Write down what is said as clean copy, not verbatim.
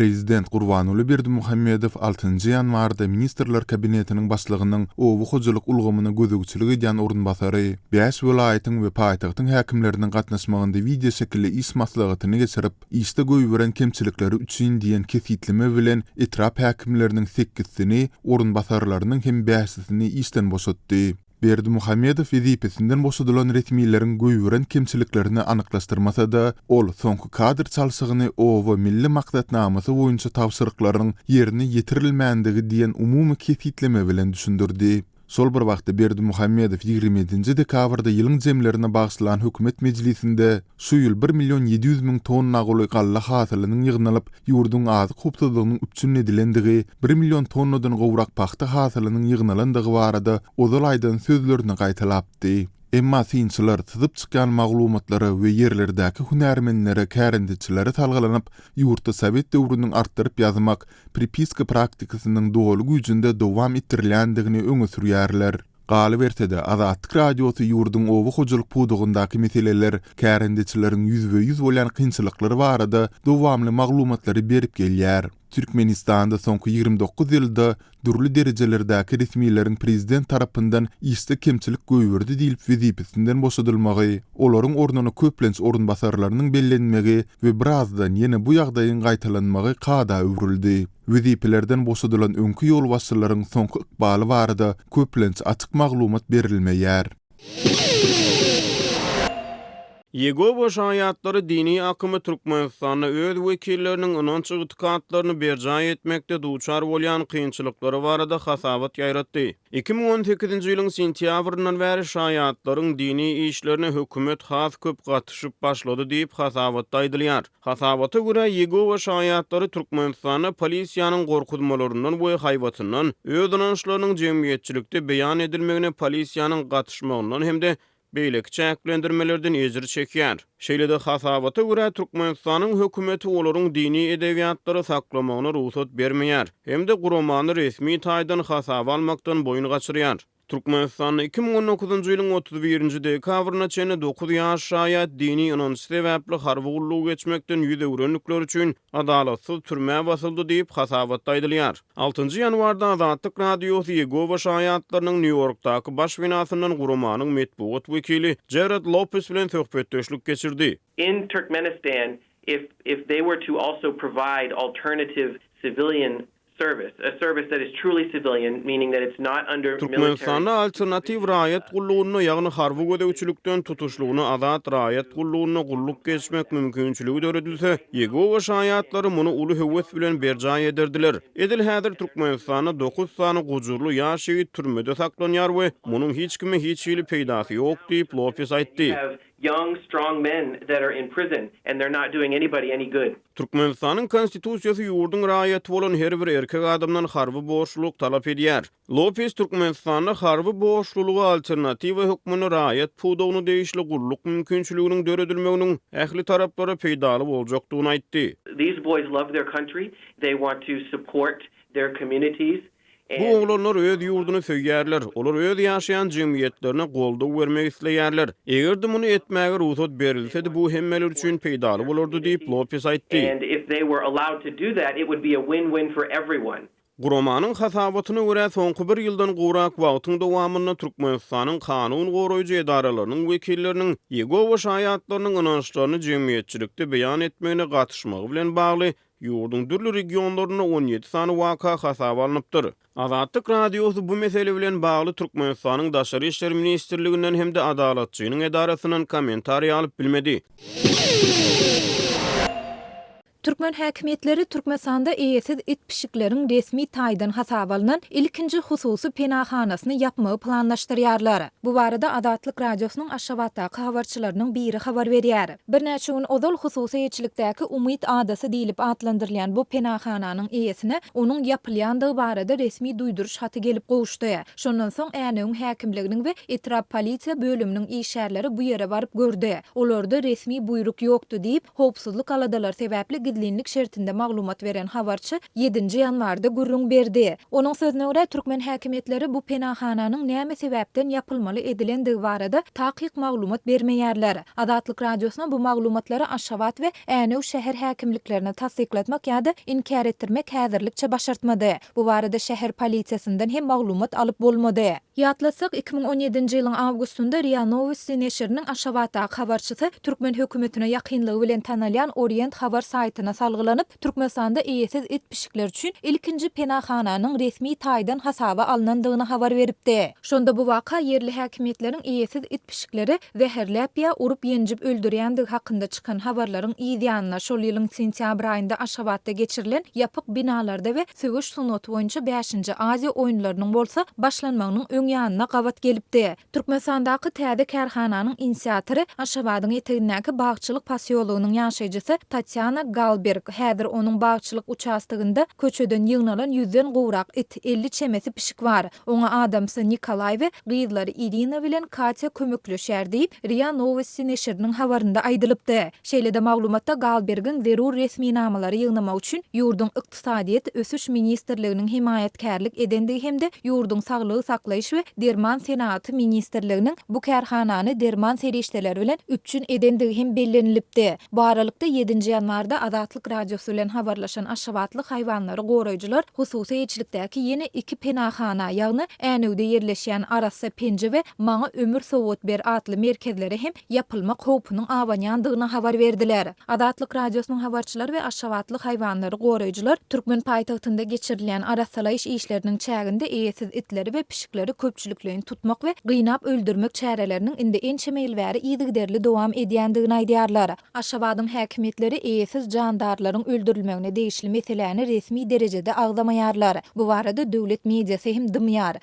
Prezident Gurbanguly Berdimuhamedow altynjy ýanwarda Ministrler Kabinetiniň Başlygynyň oba hojalyk ulgamyna gözegçilik edýän orunbasary, bäş welaýatyň we paýtagtyň häkimleriniň gatnaşmagynda wideoşekilli iş maslahatyny geçirip, işde goýberen kemçilikleri üçin diýen kesgitleme bilen etrap häkimleriniň sekizsini, orunbasarlarynyň hem bäşisini işden boşatdy. Berdimuhamedow wezipesinden boşadylan resmileriň goýberen kemçiliklerini anyklaşdyrmasa-da, ol soňky kadr çalşygyny Oba milli maksatnamasy boýunça tabşyryklaryň ýerine ýetirilmändigi diýen umumy kesgitleme bilen düşündirdi. Şol bir wagtda Berdimuhamedow 27-nji dekabrda ýylyň jemlerine bagyşlan hökümet mejlisinde şu ýyl bir million 700 müň tonna golaý galla hasylynyň ýygnalyp, ýurduň azyk howpsuzlygynyň üpjün edilendigi, bir million tonnadan gowrak pagta hasylynyň ýygnalandygy barada ozal aýdan sözlerini gaýtalapdy. Emma synçylar syzyp çykýan maglumatlara we ýerlerdäki hünärmenlere, kärendeçilere salgylanyp, ýurtda sowet döwrüniň artdyryp ýazmak, pripiska praktikasynyň doly güýjünde dowam etdirilýändigini öňe sürýärler. Galyberse-de, Azatlyk Radiosy ýurduň oba hojalyk pudagyndaky meseleler, kärendeçileriň ýüzbe-ýüz bolýan kynçylyklary barada dowamly maglumatlary berip gelýär. Türkmenistanda soňky 29 ýylda dürli derejelerdäki resmileriň prezident tarapyndan işde kemçilik goýberdi diýlip wezipesinden boşadylmagy, olaryň ornuna köplenç orunbasarlarynyň bellenmegi we birazdan ýene bu ýagdaýyň gaýtalanmagy kada öwrüldi. Wezipelerden boşadylan öňki ýolbaşçylaryň soňky ykbaly barada köplenç açyk maglumat berilmeýär. Ýegowa şaýatlary dini akymy Türkmenistanda öz wekilleriniň ynanç-ygtykatlaryny berjaý etmekde duçar bolýan kynçylyklary barada hasabat ýaýratdy. 2018-nji ýylyň sentýabryndan bäri şaýatlaryň dini işlerine hökümet has köp gatyşyp başlady diýip, hasabatda aýdylýar. Hasabata görä, Ýegowa şaýatlary Türkmenistanda polisiýanyň gorkuzmalaryndan we haýbatyndan, öz ynançlarynyň jemgyýetçilikde beýan edilmegine polisiýanyň gatyşmagyndan hem-de beýleki çäklendirmelerden ejir çekýär. Şeýle-de, hasabata görä, Türkmenistanyň hökümeti olaryň dini edebiýatlary saklamagyna rugsat bermeýär hem-de guramany resmi taýdan hasaba almakdan boýun gaçyrýar. Türkmenistanda 2019-njy ýylyň 31-nji dekabryna çenli dokuz ýaş şaýat dini ynanç sebäpli harby gullugy geçmekden ýüz öwrendikleri üçin adalatsyz türmä basyldy diýip, hasabatda aýdylýar. Altynjy ýanwarda Azatlyk Radiosy Ýegowa şaýatlarynyň Nýu-Ýorkdaky baş binasyndan guramanyň metbugat wekili Jared Lopes bilen söhbetdeşlik geçirdi. In Turkmenistan if if they were to also provide alternative civilian service, a service that is truly civilian, meaning that it's not under military Türkmenistanda alternatiw raýat gullugynda, ýagny harby gözegçilikden tutuşlygyna azat raýat gullugynda gulluk geçmek mümkinçiligi döredilse, Ýegowa şaýatlary muny uly höwes bilen berjaý ederdiler. Edil häzir Türkmenistanda dokuz sany gujurly ýaş ýigit türmede saklanýar we munuň hiç kime hiç hili peýdasy ýok diýip, Lopes aýtdy. Young, strong men that are in prison and they're not doing anybody any good. Türkmenistanyň Konstitusiýasy ýurduň raýaty bolan her bir erkek adamdan harby borçlulyk talap edýär. Lopes Türkmenistanda harby borçlulyga alternatiwa hökmünde raýat pudagyna degişli gulluk mümkinçiliginiň döredilmeginiň ähli taraplara peýdaly boljakdygyny aýtdy. These boys love their country, they want to support their communities Bu oglanlar öz ýurduny söýýärler, olar öz ýaşaýan jemgyýetlerine goldaw bermek isleýärler. Eger-de muny etmäge rugsat berilsedi, bu hemmeler üçin peýdaly bolardy diýip, Lopes aýtdy. Guramanyň hasabatyna görä, soňky bir ýyldan gowrak wagtyň dowamynda Türkmenistanyň kanun goraýjy edaralarynyň wekilleriniň Ýegowa şaýatlarynyň ynançlaryny jemgyýetçilikde beýan etmegine gatyşmagy bilen bagly Ýurduň dürli regionlarynda 17 sany waka hasaba alnypdyr. Azatlyk Radiosy bu mesele bilen bagly Türkmenistanyň Daşary işler ministrliginden hem-de Adalatçynyň edarasyndan kommentariý alyp bilmedi. Türkmen häkimiýetleri Türkmenistanda eýesiz it-pişikleriň resmi taýdan hasaba alnan ilkinji hususy penahanasyny ýapmagy planlaşdyrýarlar. Bu barada Azatlyk Radiosynyň Aşgabatdaky habarçylarynyň biri habar berýär. Birnäçe gün ozal hususy eýeçilikdäki Umyt adasy diýlip atlandyrylýan bu penahananyň eýesine onuň ýapylýandygy barada resmi duýduryş haty gelip gowuşdy. Şondan soň Änewiň häkimliginiň we etrap polisiýa bölüminiň işgärleri bu ýere baryp gördi. Olarda resmi buýruk ýokdy diýip, howpsuzlyk aladalary sebäpli. gizlinlik şertinde maglumat beren habarçy ýedinji ýanwarda gürrüň berdi. Onuň sözüne görä, türkmen häkimiýetleri bu penahananyň näme sebäpden ýapylmaly edilendigi barada takyk maglumat bermeýärler. Azatlyk Radiosyna bu maglumatlary Aşgabat we Änew şäher häkimliklerine tassyklatmak ýa-da inkär etdirmek häzirlikçe başartmady. Bu barada şäher polisiýasyndan hem maglumat alyp bolmady. Ýatlatsak, 2017-nji ýylyň awgustynda RIA Nowosti neşiriniň Aşgabatdaky habarçysy türkmen hökümetine ýakynlygy bilen tanalýan Orient habar saýtyna salgylanyp, Türkmenistanda eýesiz it-pişikler üçin ilkinji penahananyň resmi taýdan hasaba alnandygyny habar beripdi. Şonda bu waka ýerli häkimiýetleriň eýesiz it-pişikleri zäherläp ýa urup-ýenjip öldürýändigi hakynda çykan habarlaryň yz ýanyna, şol ýylyň sentýabr aýynda Aşgabatda geçirilen ýapyk binalarda we söweş sungaty boýunça bäşinji Aziýa oýunlarynyň bolsa başlanmagynyň öň ýanyna gabat gelipdi. Türkmenistandaky täze kärhananyň inisiatory Aşgabadyň etegindäki bagçylyk posýologynyň ýaşaýjysy Tatýana Galberg. Häzir onuň bagçylyk uçastogynda köçeden ýygnalan ýüzden gowrak it, 50 çemesi pişik bar. Oňa adamsy Nikolaý we gyzlary Irina bilen Katýa kömekleşýär diýip, RIA Nowosti neşiriniň habarynda aýdylypdy. Şeýle-de maglumatda Galbergiň zerur resminamalary ýygnamak üçin ýurduň Ykdysadyýet ösüş ministrliginiň hemaýatkärlik edendigi hem-de ýurduň Saglygy saklaýyş we derman senagaty ministrliginiň bu kärhanany derman serişdeleri bilen üpjün edendigi hem bellenilipdi. Bu aralykda, ýedinji ýanwarda Azatlyk Radiosy bilen habarlaşan aşgabatly haýwanlary goraýjylar hususy eýeçilikdäki ýene iki penahana, ýagny Änewde ýerleşýän Arassa penje we Maňa ömür sowgat ber atly merkezlere hem ýapylmak howpunyň abanýandygyny habar berdiler. Azatlyk Radiosynyň habarçylary we aşgabatly haýwanlary goraýjylar türkmen paýtagtynda geçirilýän arassalaýyş işleriniň çäginde eýesiz itleri we pişikleri köpçülikleýin tutmak we gynap öldürmek çäreleriniň indi ençeme ýyl bäri yzygiderli dowam edýändigini aýdýarlar. Aşgabadyň häkimiýetleri eýesiz jandarlaryň öldürilmegine degişli meseläni resmi derejede agzamaýarlar. Bu barada döwlet mediasy hem dymýar.